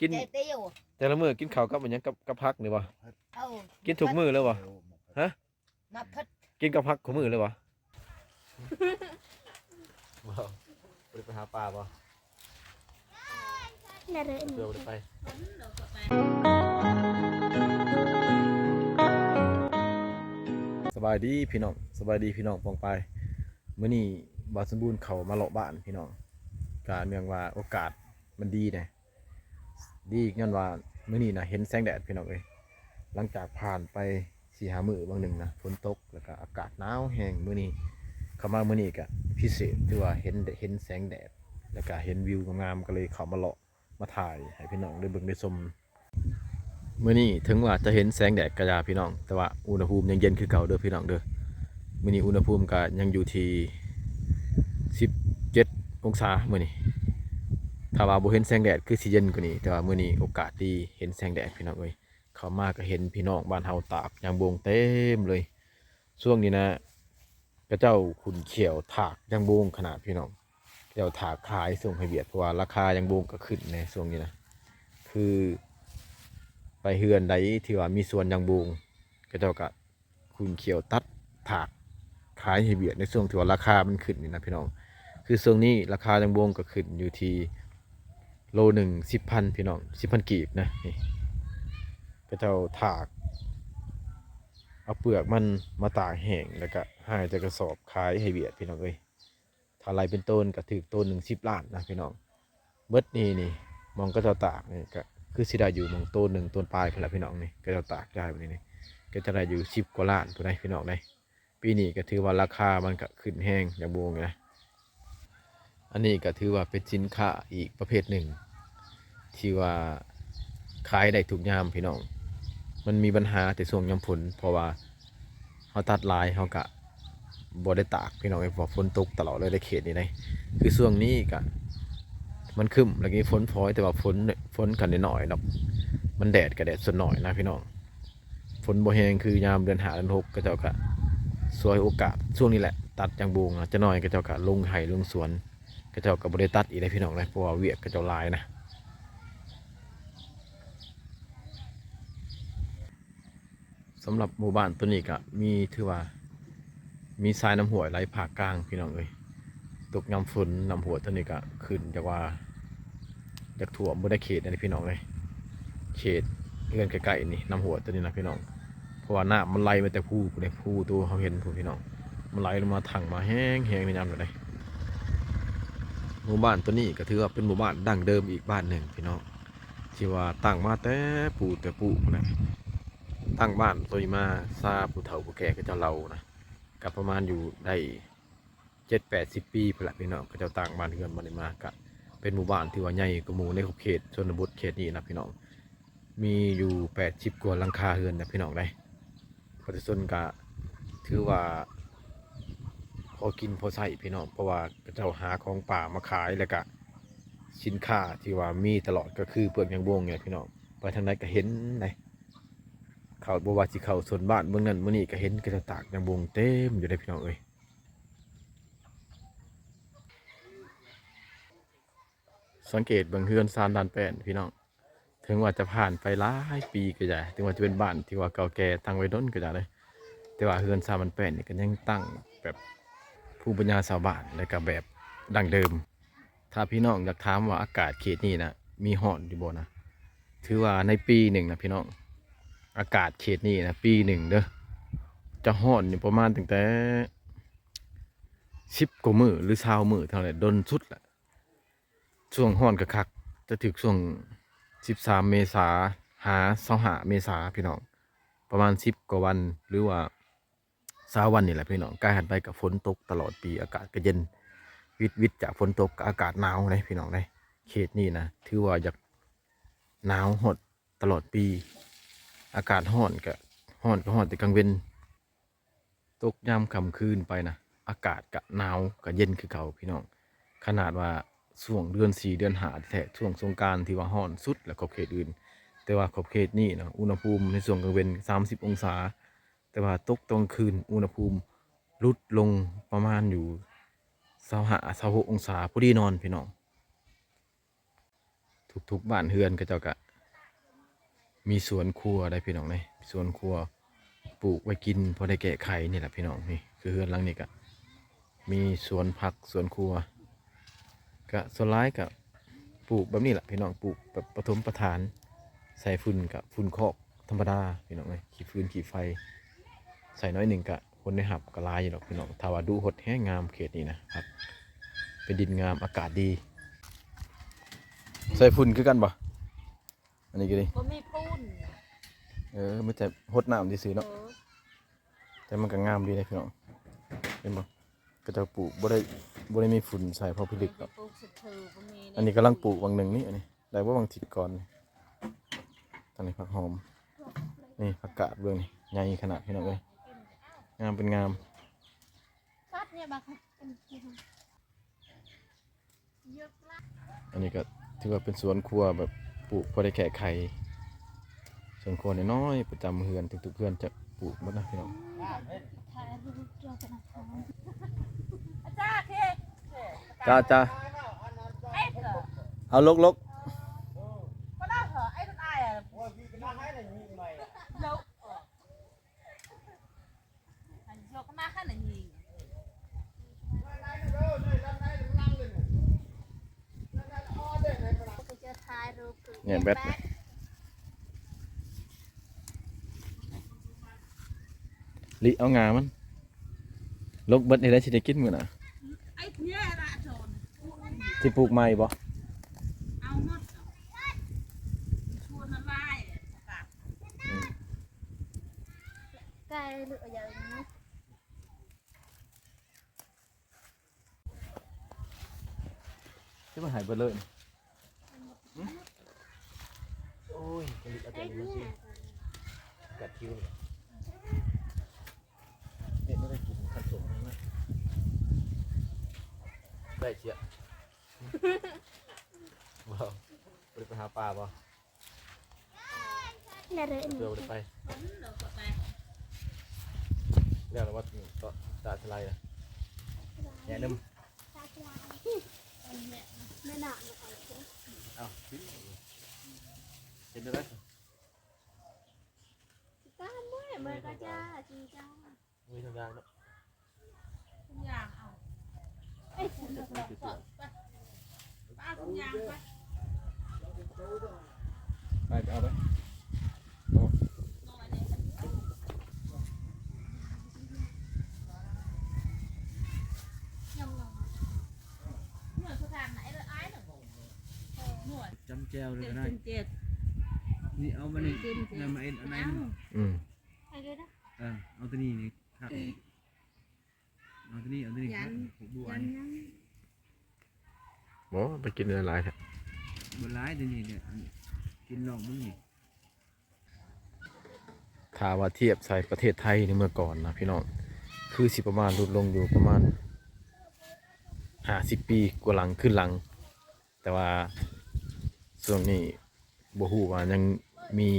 ກິນ ແຕ່ລະມື້ກິນເຂົ້າກັບຫຍັງ? ກັບ ກັບຜັກນີ້ບໍ່? ເອີ ກິນທຸກມື້ເລີຍບໍ່? ຮະ? ມາເພິດ ກິນກັບຜັກຄູ່ມື້ເລີຍບໍ່? ບໍ່ ບໍ່ໄດ້ໄປຫາປາບໍ່? ນະເລີ ເພື່ອບໍ່ໄດ້ໄປ. ສະບາຍດີພີ່ນ້ອງ ສະບາຍດີພີ່ນ້ອງປ້ອງປາຍ. ມື້ນີ້ບ່າວສົມບູນເຂົ້າມາເລາະບ້ານພີ່ນ້ອງ ກະເນື່ອງວ່າໂອກາດມັນດີແດ່. ດີຍ້ອນວ່າມື້ນີ້ນະເຫັນແສງແດດພີ່ນ້ອງເອີຍ. ຫຼັງຈາກຜ່ານໄປສີ່ຫ້າມື້ບາງໜຶ່ງນະ ຝົນຕົກ ແລ້ວກະອາກາດໜາວແຮງ. ມື້ນີ້ ເຂົ້າມາມື້ນີ້ກະພິເສດ ຖືວ່າເຫັນ ເຫັນແສງແດດ ແລ້ວກະເຫັນວິວງາມໆ ກໍເລີຍເຂົ້າມາເລາະມາຖ່າຍໃຫ້ພີ່ນ້ອງໄດ້ເບິ່ງໄດ້ຊົມ. ມື້ນີ້ເຖິງວ່າຈະເຫັນແສງແດດກະຢ່າພີ່ນ້ອງ ແຕ່ວ່າອຸນຫະພູມຍັງເຢັນຄືເກົ່າເດີພີ່ນ້ອງເດີ. ມື້ນີ້ອຸນຫະພູມກະຍັງຢູ່ທີ່ສິບເຈັດອົງສາມື້ນີ້. ຖ້າວ່າບໍ່ເຫັນແສງແດດຄືຊິເຢັນກວ່ານີ້ ແຕ່ວ່າມື້ນີ້ໂອກາດດີເຫັນແສງແດດພີ່ນ້ອງເອີຍ. ເຂົ້າມາກໍເຫັນພີ່ນ້ອງບ້ານເຮົາຕາກຍາງບົງເຕັມເລີຍ. ຊ່ວງນີ້ນະ ເຂົາເຈົ້າຂຸ້ນຂ້ຽວຖາກຍາງບົງຂະໜາດພີ່ນ້ອງ. ເຂົາເຈົ້າຖາກຂາຍສົ່ງໃຫ້ຫວຽດ ເພາະວ່າລາຄາຍາງບົງກໍຂຶ້ນແດ່ຊ່ວງນີ້ນະ. ຄືໄປເຮືອນໃດທີ່ວ່າມີສວນຍາງບົງ ເຂົາເຈົ້າກໍຂຸ້ນຂ້ຽວຕັດຖາກຂາຍໃຫ້ຫວຽດ ໃນຊ່ວງທີ່ວ່າລາຄາມັນຂຶ້ນນີ້ນະພີ່ນ້ອງ. ຄືຊ່ວງນີ້ລາຄາຍາງບົງກໍຂຶ້ນຢູ່ທີ່ໂລໜຶ່ງສິບພັນພີ່ນ້ອງ ສິບພັນກີບນະ. ນີ້ ເຂົາເຈົ້າຖາກ ເອົາເປືອກມັນມາຕາກແຫ້ງ ແລ້ວກະຫາຍໃສ່ກະສອບຂາຍໃຫ້ຫວຽດພີ່ນ້ອງເອີຍ. ຖ້າໄລ່ເປັນໂຕນກໍຖືກໂຕນໜຶ່ງສິບລ້ານນະພີ່ນ້ອງ. ເບິດນີ້ນີ້ ໝ່ອງເຂົາເຈົ້າຕາກນີ້ກະຄືຊິໄດ້ຢູ່ໝ່ອງໂຕນໜຶ່ງໂຕນປາຍພຸ້ນລະພີ່ນ້ອງ. ນີ້ເຂົາເຈົ້າຕາກຢາຍແບບນີ້ນີ້ ກໍຈະໄດ້ຢູ່ສິບກວ່າລ້ານພຸ້ນໃດ໋ພີ່ນ້ອງເດ້. ປີນີ້ກໍຖືວ່າລາຄາມັນກໍຂຶ້ນແຮງຢາງບົງຢູ່ນະ. ອັນນີ້ກໍຖືວ່າເປັນສິນຄ້າອີກປະເພດໜຶ່ງ ທີ່ວ່າຂາຍໄດ້ທຸກຍາມພີ່ນ້ອງ. ມັນມີບັນຫາແຕ່ຊ່ວງຍາມຝົນ ເພາະວ່າເຮົາຕັດຫຼາຍເຮົາກະບໍ່ໄດ້ຕາກພີ່ນ້ອງເອີຍ ເພາະວ່າຝົນຕົກຕະຫຼອດເລີຍໃນເຂດນີ້ເດ້. ຄືຊ່ວງນີ້ກະມັນຄຶ້ມ ແລ້ວກໍມີຝົນຝອຍ ແຕ່ວ່າຝົນ ຝົນກໍໜ້ອຍໆດອກ ມັນແດດກໍແດດສ່ວນໜ້ອຍນະພີ່ນ້ອງ. ຝົນບໍ່ແຮງຄືຍາມເດືອນຫ້າເດືອນຫົກ ເຂົາເຈົ້າກະສວຍໂອກາດຊ່ວງນີ້ແຫຼະ ຕັດຍາງບົງນະ. ຈັກໜ້ອຍເຂົາເຈົ້າກະລົງໄຮ່ລົງສວນ ເຂົາເຈົ້າກໍບໍ່ໄດ້ຕັດອີກເດ້ພີ່ນ້ອງເດ້ ເພາະວ່າວຽກເຂົາເຈົ້າຫຼາຍນະ. ສຳລັບໝູ່ບ້ານໂຕນີ້ກະມີ ຖືວ່າມີສາຍນ້ຳຫ້ວຍໄຫຼພາກກາງພີ່ນ້ອງເອີຍ. ຕົກຍາມຝົນ ນ້ຳຫ້ວຍໂຕນີ້ກະຂຶ້ນ ຈັກວ່າ ຢາກຖ້ວມເບິດໃນເຂດນີ້ພີ່ນ້ອງເອີຍ. ເຂດເຮືອນໃກ້ໆນີ້ ນ້ຳຫ້ວຍໂຕນີ້ນະພີ່ນ້ອງ ເພາະວ່ານ້ຳມັນໄຫຼມາແຕ່ພູພຸ້ນເດ້ ພູໂຕເຮົາເຫັນພຸ້ນພີ່ນ້ອງ. ມັນໄຫຼລົງມາຖັ່ງມາແຮງໆໃນຍາມນີ້ເດ້. ໝູ່ບ້ານໂຕນີ້ກໍຖືວ່າເປັນໝູ່ບ້ານດັ້ງເດີມອີກບ້ານໜຶ່ງພີ່ນ້ອງ ທີ່ວ່າຕັ້ງມາແຕ່ປູ່ແຕ່ປູ່ພຸ້ນນະ. ຕັ້ງບ້ານໂຕນີ້ມາ ຊາຜູ້ເຖົ້າຜູ້ແກ່ເຂົາເຈົ້າເລົ່ານະ ກໍປະມານຢູ່ໄດ້ ເຈັດແປດສິບປີພຸ້ນລະພີ່ນ້ອງ. ເຂົາເຈົ້າຕັ້ງບ້ານເຮືອນມານີ້ມາ ກະເປັນໝູ່ບ້ານທີ່ວ່າໃຫຍ່ກວ່າໝູ່ໃນຂອບເຂດຊົນນະບົດເຂດນີ້ນະພີ່ນ້ອງ. ມີຢູ່ແປດສິບກວ່າຫຼັງຄາເຮືອນນະພີ່ນ້ອງເດ້. ປະຊາຊົນກະຖືວ່າພໍກິນພໍໃຊ້ພີ່ນ້ອງ ເພາະວ່າເຂົາເຈົ້າຫາຂອງປ່າມາຂາຍ ແລ້ວກະສິນຄ້າທີ່ວ່າມີຕະຫຼອດກໍຄືເປືອກຍາງບົງນີ້ແຫຼະພີ່ນ້ອງ. ໄປທາງໃດກໍເຫັນໃດ໋ ເຂົ້າ ບໍ່ວ່າຊິເຂົ້າສວນບ້ານເມືອງນັ້ນເມືອງນີ້ ກໍເຫັນເຂົາເຈົ້າຕາກຍາງບົງເຕັມຢູ່ເດ້ພີ່ນ້ອງເອີຍ. ສັງເກດເບິ່ງເຮືອນຊານດ່ານແປ້ນພີ່ນ້ອງ ເຖິງວ່າຈະຜ່ານໄປຫຼາຍປີກໍຢ່າ ເຖິງວ່າຈະເປັນບ້ານທີ່ວ່າເກົ່າແກ່ຕັ້ງໄວ້ດົນກໍຢ່າເດ້ ແຕ່ວ່າເຮືອນຊານດ່ານແປ້ນນີ້ກໍຍັງຕັ້ງແບບພູມປັນຍາຊາວບ້ານ ແລ້ວກໍແບບດັ້ງເດີມ. ຖ້າພີ່ນ້ອງຢາກຖາມວ່າອາກາດເຂດນີ້ນະມີຮ້ອນຢູ່ບໍ່ນະ ຖືວ່າໃນປີໜຶ່ງນະພີ່ນ້ອງ ອາກາດເຂດນີ້ນະ ປີໜຶ່ງເດີ ຈະຮ້ອນຢູ່ປະມານຕັ້ງແຕ່ສິບກວ່າມື້ ຫຼື ຊາວມື້ເທົ່ານັ້ນແຫຼະ ດົນສຸດແຫຼະ. ຊ່ວງຮ້ອນຄັກໆ ຈະຖືກຊ່ວງສິບສາມເມສາ ຫາ ຊາວຫ້າເມສາ ພີ່ນ້ອງ ປະມານສິບກວ່າວັນ ຫຼືວ່າຊາວວັນນີ້ແຫຼະພີ່ນ້ອງ. ກາຍຫັນໄປກໍຝົນຕົກຕະຫຼອດປີ ອາກາດກໍເຢັນ ວິດໆຈາກຝົນຕົກ ກໍອາກາດໜາວເດ້ພີ່ນ້ອງເດ້. ເຂດນີ້ນະ ຖືວ່າຢາກໜາວຮອດຕະຫຼອດປີ ອາກາດຮ້ອນກໍ ຮ້ອນກໍຮ້ອນແຕ່ກາງເວັນ ຕົກຍາມຄ່ຳຄືນໄປນະ ອາກາດກະໜາວກະເຢັນຄືເກົ່າພີ່ນ້ອງ. ຂະໜາດວ່າຊ່ວງເດືອນສີ່ເດືອນຫ້າແທ້ໆ ຊ່ວງສົງການທີ່ວ່າຮ້ອນສຸດແລ້ວຂອບເຂດອື່ນ ແຕ່ວ່າຂອບເຂດນີ້ນະ ອຸນຫະພູມໃນຊ່ວງກາງເວັນສາມສິບອົງສາ ແຕ່ວ່າຕົກຕອນກາງຄືນອຸນຫະພູມຫຼຸດລົງປະມານຢູ່ຊາວຫ້າ ຊາວຫົກອົງສາ ພໍດີນອນພີ່ນ້ອງ. ທຸກໆບ້ານເຮືອນເຂົາເຈົ້າກະມີສວນຄົວໄດ໋ພີ່ນ້ອງເອີຍ ສວນຄົວ ປູກໄວ້ກິນພໍໄດ້ແກ້ໄຂນີ້ແຫຼະພີ່ນ້ອງ. ນີ້ຄືເຮືອນຫຼັງນີ້ກະມີສວນຜັກສວນຄົວ ກະສ່ວນຫຼາຍກະປູກແບບນີ້ແຫຼະພີ່ນ້ອງ ປູກແບບປະຖົມປະຖານ ໃສ່ຝຸ່ນກະຝຸ່ນຄອກທຳມະດາພີ່ນ້ອງເອີຍ ຂີ້ຟືນຂີ້ໄຟ ໃສ່ໜ້ອຍໜຶ່ງກະ ຜົນໄດ້ຮັບກໍຫຼາຍຢູ່ດອກພີ່ນ້ອງ ຖ້າວ່າດຸຫົດແຮງງາມເຂດນີ້ນະ ຄັກ ເປັນດິນງາມ ອາກາດດີ. ໃສ່ຝຸ່ນຄືກັນບໍ່? ອັນນີ້ກໍດີ ບໍ່ມີຝຸ່ນ ເອີ ມີແຕ່ຫົດນ້ຳຊື່ໆເນາະ ເອີ ແຕ່ມັນກໍງາມດີເດ້ພີ່ນ້ອງ ເຫັນບໍ່? ເຂົາເຈົ້າປູກບໍ່ໄດ້ ບໍ່ໄດ້ມີຝຸ່ນໃສ່ ເພາະຜະລິດດອກ. ອັນນີ້ກຳລັງປູກຫວ່າງໜຶ່ງນີ້ ອັນນີ້ ໄດ້ບໍ່ຫວ່າງທິດກ່ອນນີ້ ທາງນີ້ຜັກຫອມ ນີ້ຜັກກາດເບິ່ງນີ້ ໃຫຍ່ຂະໜາດພີ່ນ້ອງເອີຍ ງາມເປັນງາມ. ອັນນີ້ກໍຖືວ່າເປັນສວນຄົວແບບປູກພໍໄດ້ແກ້ໄຂ ສວນຄົວນ້ອຍໆ ປະຈຳເຮືອນ ທຸກໆເຮືອນຈະປູກໝົດນະພີ່ນ້ອງ. ຈ້າ ຈ້າ ເອົາລົກໆ ແຍກແບັດ ລິເອົາງ່າມັນ ລົກເບິດນີ້ແຫຼະ ຊິໄດ້ກິນມື້ໜ້າ. ຊິປູກໃໝ່ບໍ່? ເອົາໝົດ ຊວນລະລາຍ ອືມ ໄກ່ຫຼືອາຫຍັງນະ. ຊິມາໃຫ້ເບິດເລີຍ ໂອ້ຍ ກະລິກເອົາແຕ່ນີ້ມາກິນ ກັດຄິວນີ້ ເຮັດບໍ່ໄດ້ກິນຄັນສົມນະ ໄດ້ເສຍ ບໍ່ ບໍ່ໄດ້ໄປຫາປາບໍ່? ແລ້ວເດີ ເທື່ອບໍ່ໄດ້ໄປ ແລ້ວລະວ່າຕາສະໄລນະ ແນະນຳ ແມ່ນະ ເອົ້າ ກິນ ເຮັດໄດ້ ຕາມແມ່ ເມື່ອກະຈາ ຈິງຈັງ. ມີທຸກຢ່າງເນາະ ທຸກຢ່າງ ເອົາ ເອີຍ ເອົາທຸກຢ່າງໄປ ໄປ ໄປເອົາໄປ ເອົາ ຈຳແຈ່ວເລີຍກໍໄດ້ ນີ້ເອົາມານີ້ ນີ້ມາເອັນອັນໃດ ອືມ ເອີ ເອົາຕົວນີ້ນີ້ຄັກ ເອົາຕົວນີ້ ເອົາຕົວນີ້ ຍັງ ບໍ່ ໄປກິນຫຼາຍໆແທ້ ບໍ່ຫຼາຍ ຕົວນີ້ເດ້ ອັນ ກິນລອງເບິ່ງນີ້ ຖ້າວ່າທຽບໃສ່ປະເທດໄທໃນເມື່ອກ່ອນນະພີ່ນ້ອງ ຄືຊິປະມານຫຼຸດລົງຢູ່ປະມານຫ້າສິບປີກວ່າຫຼັງ ຄືນຫຼັງ ແຕ່ວ່າຊ່ວງນີ້ບໍ່ຮູ້ວ່າຍັງມີ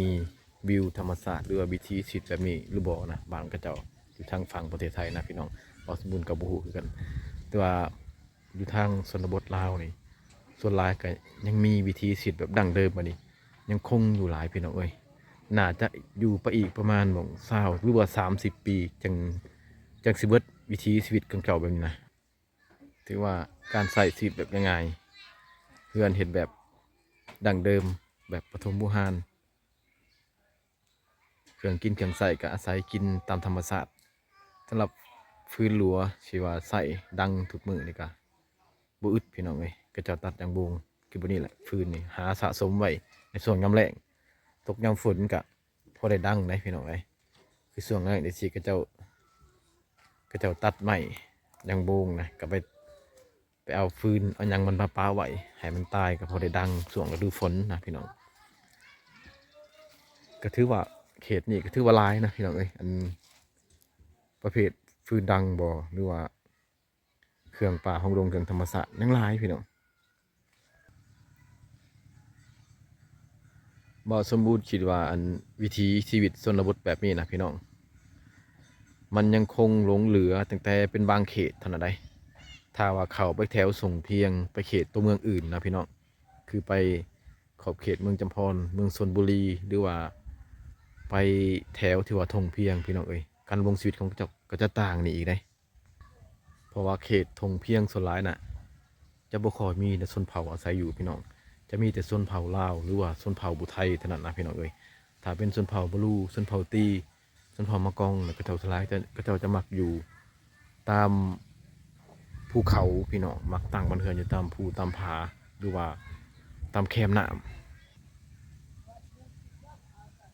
ວິວທຳມະຊາດ ຫຼືວ່າວິຖີຊີວິດແບບນີ້ຫຼືບໍ່ນະ ບ້ານເຂົາເຈົ້າຢູ່ທາງຝັ່ງປະເທດໄທນະພີ່ນ້ອງ ບ່າວສົມບູນກໍບໍ່ຮູ້ຄືກັນ ແຕ່ວ່າຢູ່ທາງຊົນນະບົດລາວນີ້ ສ່ວນຫຼາຍກໍຍັງມີວິຖີຊີວິດແບບດັ້ງເດີມອັນນີ້ ຍັງຄົງຢູ່ຫຼາຍພີ່ນ້ອງເອີຍ ໜ້າຈະຢູ່ໄປອີກປະມານໝ່ອງຊາວ ຫຼືວ່າສາມສິບປີ ຈັ່ງ ຈັ່ງຊິເບິດວິຖີຊີວິດເກົ່າໆແບບນີ້ນະ. ຖືວ່າການໃຊ້ຊີວິດແບບງ່າຍໆ ເຮືອນເຮັດແບບດັ້ງເດີມ ແບບປະຖົມບູຮານ ເຄື່ອງກິນເຄື່ອງໃຊ້ກໍອາໄສກິນຕາມທຳມະຊາດ. ສຳລັບຟືນຫຼົວທີ່ວ່າໃຊ້ດັງທຸກມື້ນີ້ກໍບໍ່ອຶດພີ່ນ້ອງເອີຍ ເຂົາເຈົ້າຕັດຢ່າງໂບງ ຄືບັດນີ້ແຫຼະ ຟືນນີ້ຫາສະສົມໄວ້ໃນຊ່ວງຍາມແລ້ງ ຕົກຍາມຝົນກໍ ພໍໄດ້ດັງໄດ໋ພີ່ນ້ອງເອີຍ ຄືຊ່ວງນັ້ນຈັ່ງຊີ້ ເຂົາເຈົ້າ ເຂົາເຈົ້າຕັດໄມ້ຢ່າງໂບງນະ ກໍໄປ ໄປເອົາຟືນເອົາຫຍັງມັນມາປະໄວ້ໃຫ້ມັນຕາຍ ກໍພໍໄດ້ດັງຊ່ວງລະດູຝົນນະພີ່ນ້ອງ. ກໍຖືວ່າເຂດນີ້ກໍຖືວ່າຫຼາຍນະພີ່ນ້ອງເອີຍ ອັນປະເພດຟືນດັງບໍ່ ຫຼືວ່າ ເຄື່ອງປ່າຮອງດົງ ເຄື່ອງທຳມະຊາດຍັງຫຼາຍພີ່ນ້ອງ. ບ່າວສົມບູນຄິດວ່າ ອັນ ວິຖີຊີວິດຊົນນະບົດແບບນີ້ນະພີ່ນ້ອງ ມັນຍັງຄົງຫຼົງເຫຼືອຕັ້ງແຕ່ເປັນບາງເຂດເທົ່ານັ້ນໃດ໋. ຖ້າວ່າເຂົ້າໄປແຖວຊົງພຽງ ໄປເຂດຕົວເມືອງອື່ນນະພີ່ນ້ອງ ຄືໄປ ຂອບເຂດເມືອງຈຳພອນ ເມືອງຊົນບູລີ ຫຼືວ່າໄປແຖວທີ່ວ່າທົ່ງພຽງ ພີ່ນ້ອງເອີຍ, ການດຳລົງຊີວິດຂອງເຂົາເຈົ້າກໍຈະຕ່າງນີ້ອີກເດ້. ເພາະວ່າເຂດທົ່ງພຽງສ່ວນຫຼາຍນະ ຈະບໍ່ຄ່ອຍມີແຕ່ຊົນເຜົ່າອາໄສຢູ່ ພີ່ນ້ອງ, ຈະມີແຕ່ຊົນເຜົ່າລາວ ຫຼືວ່າຊົນເຜົ່າຜູ້ໄທເທົ່ານັ້ນນະ ພີ່ນ້ອງເອີຍ. ຖ້າເປັນຊົນເຜົ່າບະລູ, ຊົນເຜົ່າຕີ, ຊົນເຜົ່າມາກອງ ແລ້ວເຂົາເຈົ້າສ່ວນຫຼາຍ ເຂົາເຈົ້າຈະມັກຢູ່ຕາມພູເຂົາ ພີ່ນ້ອງ, ມັກຕັ້ງບ້ານເຮືອນຢູ່ຕາມພູຕາມຜາ ຫຼືວ່າຕາມແຄມນ້ຳ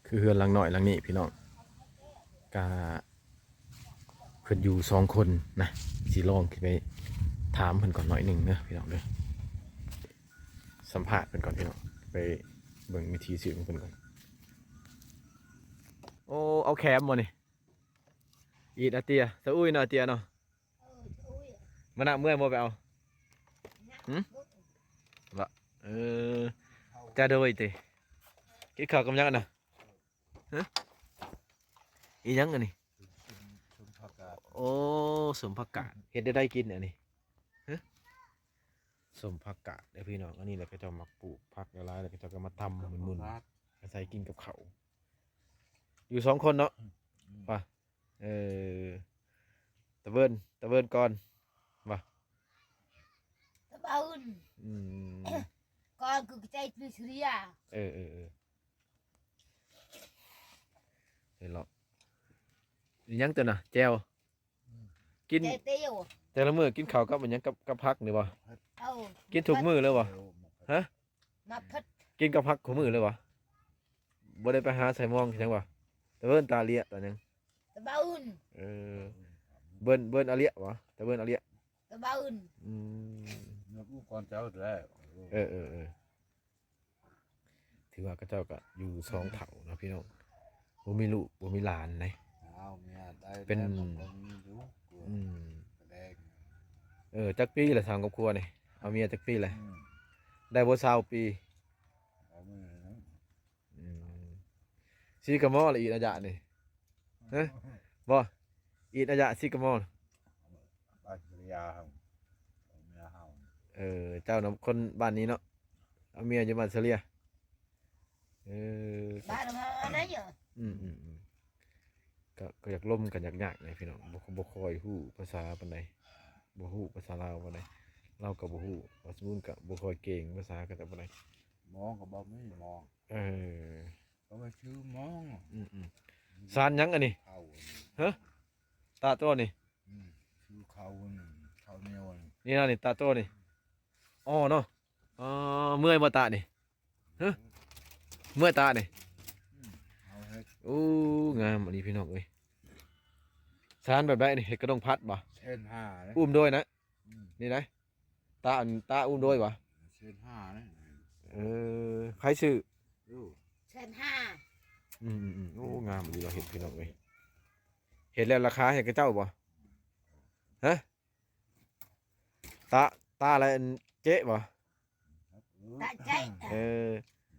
ຄືເຮືອນຫຼັງນ້ອຍຫຼັງນີ້ ພີ່ນ້ອງ. ກະ ເພິ່ນຢູ່ສອງຄົນນະ, ຊິລອງຂຶ້ນໄປຖາມເພິ່ນກ່ອນໜ້ອຍໜຶ່ງເດີ ພີ່ນ້ອງເດີ, ສຳພາດເພິ່ນກ່ອນ ພີ່ນ້ອງ, ໄປເບິ່ງວິຖີຊີວິດຂອງເພິ່ນກ່ອນ. ໂອ້ ເອົາແຄມບໍ່ນີ້? ອີດອາເຕຍ ສະອຸຍເນາະ ອາເຕຍເນາະ. ມານະເມື່ອຍບໍ່ໄປເອົາ? ຫຶ? ບໍ່. ເອີ ຈະໂດຍຕິ. ກິນເຂົ້າກັບຫຍັງນະ? ຮະ? ອີຫຍັງອັນນີ້? ສົ້ມ ສົ້ມ ສົ້ມຜັກກາດ. ໂອ້ ສົ້ມຜັກກາດ. ເຮັດແນວໃດກິນອັນນີ້? ຮະ? ສົ້ມຜັກກາດເດີພີ່ນ້ອງ. ອັນນີ້ແຫຼະ ເຂົາເຈົ້າມັກປູກຜັກຫຼາຍໆ ແລ້ວເຂົາເຈົ້າກໍມາຕຳໝຸ່ນໆ ອາໄສກິນກັບເຂົ້າ. ຢູ່ສອງຄົນເນາະ. ອືມ ວ່າ ເອີ ຕາເວີນ ຕາເວີນກ່ອນວ່າ ຕາເວີນ ອືມ ກ່ອນຄືໃຈພຣີເຊຍ. ເອີ ເອີ ເອີ ເຫັນແລ້ວ. ອີຫຍັງຕົວນະ? ແຈ່ວ. ອືມ ກິນ ແຈ່ວ. ແຕ່ລະມື້ກິນເຂົ້າກັບຫຍັງ? ກັບ ກັບຜັກນີ້ບໍ່? ເອີ ກິນທຸກມື້ເລີຍບໍ່? ຮະ? ມາເຜັດ ກິນກັບຜັກຄູ່ມື້ເລີຍຫວາ? ບໍ່ໄດ້ໄປຫາໃສ່ມອງຫຍັງຫວາ? ຕາເວີນຕາເລຍຕາຫຍັງ? ຕາເບິ່ນ. ເອີ ເບິ່ນ ເບິ່ນອາເລຍຫວາ? ຕາເບິ່ນອາເລຍ. ຕາເບິ່ນ. ອືມ ນັບອຸກ່ອນເຈົ້າແລ້ວ. ເອີ ເອີ ເອີ ຖືວ່າເຂົາເຈົ້າກໍຢູ່ສອງເຖົ້າເນາະພີ່ນ້ອງ, ບໍ່ມີລູກບໍ່ມີຫຼານໃດ. ເອົາເມຍໄດ້ ເປັນ ແລ້ວກໍບໍ່ມີລູກ. ອືມ ກະແດງ. ເອີ ຈັກປີລະສ້າງຄອບຄົວນີ້? ເອົາເມຍຈັກປີລະ? ອືມ ໄດ້ບໍ່ຊາວປີ? ອືມ ສີ່ກະມໍລະ ອີກໄລຍະນີ້. ຮະ? ບໍ່ ອີກໄລຍະສີ່ກະມໍ. ບ້ານສະເລຍເຮົາ ເອົາເມຍເຮົາ. ເອີ ເຈົ້ານຳຄົນບ້ານນີ້ເນາະ, ເອົາເມຍຢູ່ບ້ານສະເລຍ. ເອີ ບ້ານເຮົາອັນໃດ? ອືມ ອືມ ອືມ ກະ ກະຢາກລົມກັນຍາກໆ ນະພີ່ນ້ອງ, ບໍ່ ບໍ່ຄ່ອຍຮູ້ພາສາປານໃດ, ບໍ່ຮູ້ພາສາລາວປານໃດ, ລາວກໍບໍ່ຮູ້, ວ່າສະບຸນກະບໍ່ຄ່ອຍເກັ່ງພາສາເຂົາເຈົ້າປານໃດ. ໝໍກໍບໍ່ມີໝໍ. ເອີ ກໍມາຊື້ໝໍ. ອືມ ອືມ ສານຫຍັງອັນນີ້? ເຂົ້າອັນນີ້. ຮະ? ຕາໂຕນີ້? ອືມ ຊື້ເຂົ້າອັນນີ້ ເຂົ້າໜຽວອັນນີ້. ນີ້ນະ ນີ້ຕາໂຕນີ້. ອໍ ເນາະ. ອໍ ເມື່ອຍບໍ່ຕານີ້? ຮະ? ເມື່ອຍຕານີ້? ອືມ ເອົາເຮັດ. ໂອ້ ງາມອີ່ຫຼີພີ່ນ້ອງເອີຍ. ສານແບບໃດນີ້? ເຮັດກະດົງພັດບໍ່? ແສນຫ້າເດ້. ອຸ້ມໂດຍນະ? ອືມ ນີ້ໃດ? ຕາ ອັນ ຕາອຸ້ມໂດຍຫວາ? ແສນຫ້າເດ້. ເອີ ໃຜຊື້? ໂອ້ ແສນຫ້າ. ອືມ ອືມ ອືມ ໂອ້ ງາມອີ່ຫຼີ ລາວເຮັດພີ່ນ້ອງເອີຍ. ເຮັດແລ້ວລາຄາໃຫ້ເຂົາເຈົ້າບໍ່? ຮະ? ຕາ ຕາລະ ອັນ ເຈະບໍ່? ຕາເຈະ. ເອີ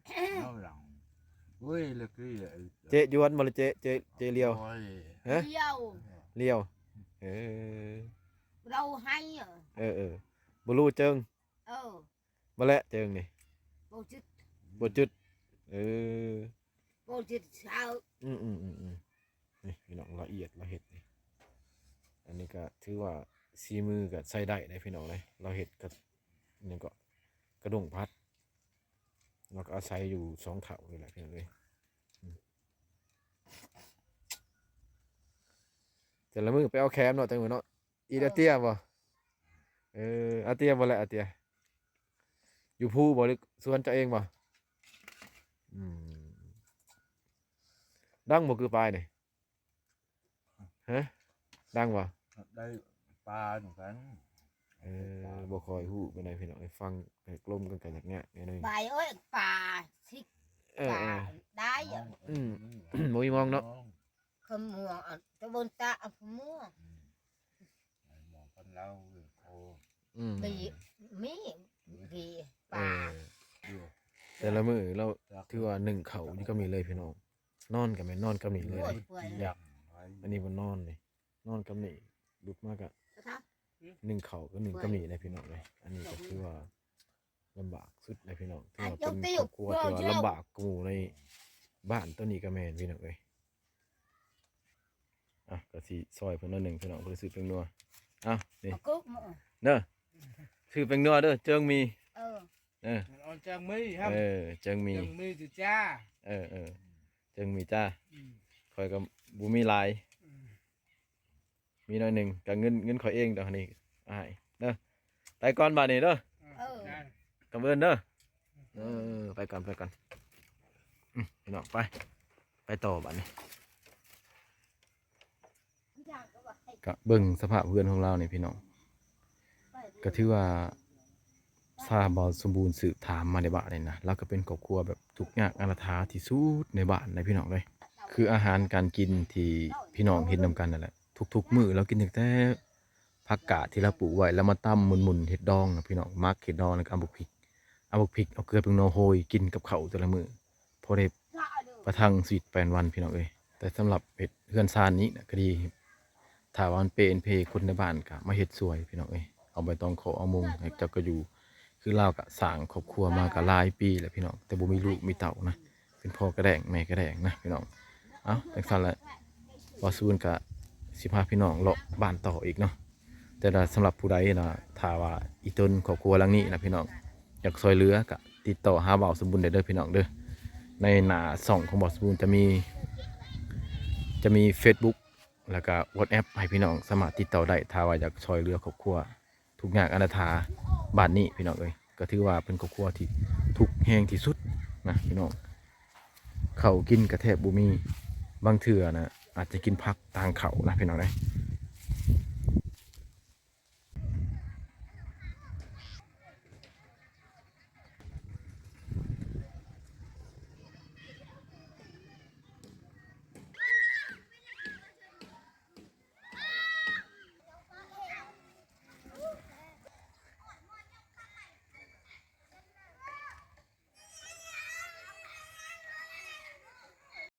ເອົາຫຼັງ. ໂອ້ຍ ລະຄື ເຈະຢວນບໍ່ລະ ເຈະ ເຈະ ເຈະລຽວ? ໂອ້ຍ ຮະ? ລຽວ ລຽວ. ເອີ ລາວໃຫ້. ເອີ ເອີ ບໍ່ຮູ້ເຈິງ. ເອີ ບໍ່ແລະເຈິງນີ້ ບໍ່ຈຶດ ບໍ່ຈຶດ. ເອີ ບໍ່ຈຶດເຊົາ. ອືມ ອືມ ອືມ ອືມ ນີ້ພີ່ນ້ອງ ລະອຽດລະເຮັດນີ້. ອັນນີ້ກະຖືວ່າສີມືກະໃຊ້ໄດ້ເດ້ພີ່ນ້ອງເອີຍ, ລະເຮັດກະ ຫຍັງເກາະ ກະດົງພັດ. ລະກະອາໄສຢູ່ສອງເຖົ້ານີ້ແຫຼະພີ່ນ້ອງເອີຍ. ອືມ ແຕ່ລະມື້ໄປເອົາແຄມເນາະ ແຕ່ລະມື້ເນາະ. ອີດອາເຕຍບໍ່? ເອີ ອາເຕຍບໍ່ແຫຼະ ອາເຕຍ? ຢູ່ພູບໍ່ ຫຼືສວນເຈົ້າເອງບໍ່? ອືມ ດັງບໍ່ ກືປາຍນີ້? ຮະ? ດັງບໍ່? ໄດ້ປານຳກັນ. ເອີ ບໍ່ຄ່ອຍຮູ້ປານໃດພີ່ນ້ອງເອີຍ, ຟັງແຕ່ລົມກັນກະຍາກຍາກແນ່ໜ້ອຍ. ປາຍ ໂອ້ຍ ປາຊິກ ເອີ ປາ ເອີ ໄດ້. ອືມ ບໍ່ມີມອງເນາະ. ຂະມ່ວງ ຕະບົນຕະ ອຳເພີມ່ວງ. ອືມ ໝໍກັນລາວ ໂອ ອືມ ມີ ມີ ມີປາ. ເອີ ແຕ່ລະມື້ລາວຖືວ່າໜຶ້ງເຂົ້າຢູ່ກັບນີ້ເລີຍພີ່ນ້ອງ, ນອນກໍແມ່ນນອນກັບນີ້ເລີຍ. ໂອ້ຍ ເປື່ອຍ ອັນນີ້ບໍ່ນອນນີ້ ນອນກັບນີ້ ລຸກມາກໍໜຶ້ງເຂົ້າກໍໜຶ້ງກັບນີ້ແຫຼະພີ່ນ້ອງເອີຍ. ອັນນີ້ກໍຄືວ່າ ລຳບາກສຸດເລີຍພີ່ນ້ອງ ຖືວ່າເປັນຄອບຄົວທີ່ວ່າລຳບາກກວ່າໝູ່ໃນບ້ານໂຕນີ້ກໍແມ່ນພີ່ນ້ອງເອີຍ. ອ່ະ ກໍຊິຊ່ອຍເພິ່ນໜ້ອຍໜຶ່ງພີ່ນ້ອງ ເພິ່ນຊື້ແປ້ງນົວ. ເອົາ ນີ້ ເອົາກຸກໝູ່ ເດີ ຊື້ແປ້ງນົວເດີ ເຈີງໝີ່ ເອີ ເອີ ເຈີງໝີ່ ເອີ ເຈີງໝີ່ ເຈີງໝີ່ຈຸຈ້າ ເອີ ເອີ ເຈີງໝີ່ຈ້າ ອືມ ຂ້ອຍກໍບໍ່ມີຫຼາຍ ອືມ ມີໜ້ອຍໜຶ່ງ ກໍເງິນ ເງິນຂ້ອຍເອງດອກນີ້ ອ້າຍເດີ ໄປກ່ອນບາດນີ້ເດີ ເອີ ກັບເອີ້ນເດີ ເອີ ໄປກ່ອນ ໄປກ່ອນ ອືມ ພີ່ນ້ອງ ໄປ ໄປຕໍ່ບາດນີ້ ກະເບິ່ງສະພາບເຮືອນຂອງລາວນີ້ພີ່ນ້ອງ ກະຖືວ່າຊາວບ່າວສົມບູນສືບຖາມມາໃນບ້ານນີ້ນະ ລາວກະເປັນຄອບຄົວແບບທຸກຍາກອະນາຖາທີ່ສຸດໃນບ້ານເລີຍພີ່ນ້ອງເອີຍ ຄືອາຫານການກິນທີ່ພີ່ນ້ອງເຫັນນຳກັນນັ້ນແຫຼະ ທຸກໆມື້ລາວກິນຕັ້ງແຕ່ຜັກກາດທີ່ລາວປູກໄວ້ ລາວມາຕຳໝຸ່ນໆເຮັດດອງນະພີ່ນ້ອງ ໝັກເຮັດດອງ ແລ້ວກະເອົາບັກພິກ ເອົາບັກພິກ ເອົາເກືອແປ້ງນົວໂຮຍກິນກັບເຂົ້າແຕ່ລະມື້ ພໍໄດ້ປະທັງຊີວິດໄປວັນໆ ພີ່ນ້ອງເອີຍ. ແຕ່ສຳລັບເຮັດເຮືອນຊານນີ້ນະ ກໍດີ ຖ້າວ່າມັນເປເພ ຄົນໃນບ້ານກໍມາເຮັດຊ່ວຍ ພີ່ນ້ອງເອີຍ ເອົາໃບຕອງເຄາະເອົາມຸງໃຫ້ເຈົ້າກໍຢູ່ ຄືລາວກໍສ້າງຄອບຄົວມາກໍຫຼາຍປີແລ້ວ ພີ່ນ້ອງ ແຕ່ບໍ່ມີລູກມີເຕົ້ານະ ເປັນພໍ່ກະແດ້ງແມ່ກະແດ້ງນະ ພີ່ນ້ອງ. ເອົ້າ ຈັ່ງຊັ້ນແຫຼະ ບ່າວສະບູນກະຊິພາພີ່ນ້ອງເລາະບ້ານຕໍ່ອີກເນາະ. ແຕ່ວ່າສຳລັບຜູ້ໃດນະ ຖ້າວ່າອີຕົນຄອບຄົວຫຼັງນີ້ນະ ພີ່ນ້ອງ ຢາກຊ່ອຍເຫຼືອກະຕິດຕໍ່ຫາບ່າວສະບູນໄດ້ເດີພີ່ນ້ອງເດີ. ໃນໜ້າຊ່ອງຂອງບ່າວສະບູນຈະມີ ຈະມີເຟສບຸກ ແລ້ວກະວັອດແອັບ ໃຫ້ພີ່ນ້ອງສາມາດຕິດຕໍ່ໄດ້ ຖ້າວ່າຢາກຊ່ອຍເຫຼືອຄອບຄົວທຸກຍາກອະນາຖາບ້ານນີ້ ພີ່ນ້ອງເອີຍ. ກໍຖືວ່າເປັນຄອບຄົວທີ່ທຸກແຮງທີ່ສຸດນະພີ່ນ້ອງ ເຂົ້າກິນກໍແທບບໍ່ມີ ບາງເທື່ອນະ ອາດຈະກິນຜັກຕາງເຂົ້ານະພີ່ນ້ອງເອີຍ.